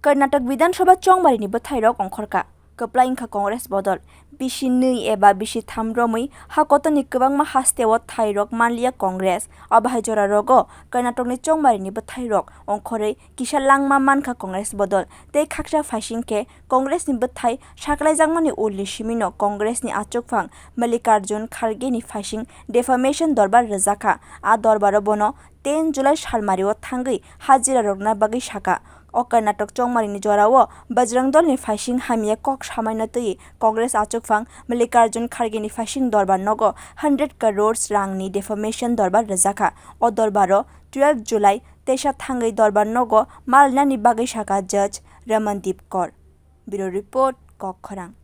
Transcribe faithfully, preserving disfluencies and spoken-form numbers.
Karnataka Bidhan Sabha chongmarini bwthairok ongkhorkha. Kwplai wngkha Congress bodol. Bisi nwi eba bisi tham romwi ha kotorni kwbangma hasteo thairok manliya Congress. Abahai jorarogo Karnatakni chongmarini bwthairok ongkhorwi kisa langma mankha Congress bodol. Tei khaksa phaising khe Congressni bwthai saklaijakmani ulni simino Congressni achukphang Mallikarjun Khargeni phaising defamation dorbar rwjakha. A dorbaro bono ten July salmario thangwi hajirarokna bagwi saka. O Karnatak chongmarini jorao Bajrang Dolni phaising hamya kok samaina twiwi Congress achukphang Mallikarjun Khargeni phaising dorbar nogo hundred crores rangni defamation dorbar rwjakha. O dorbaro twelve July teisa thangwi dorbar nogo malnani bagwi saka Judge Ramandeep Kaur. Bureau Report, Kokkhorang.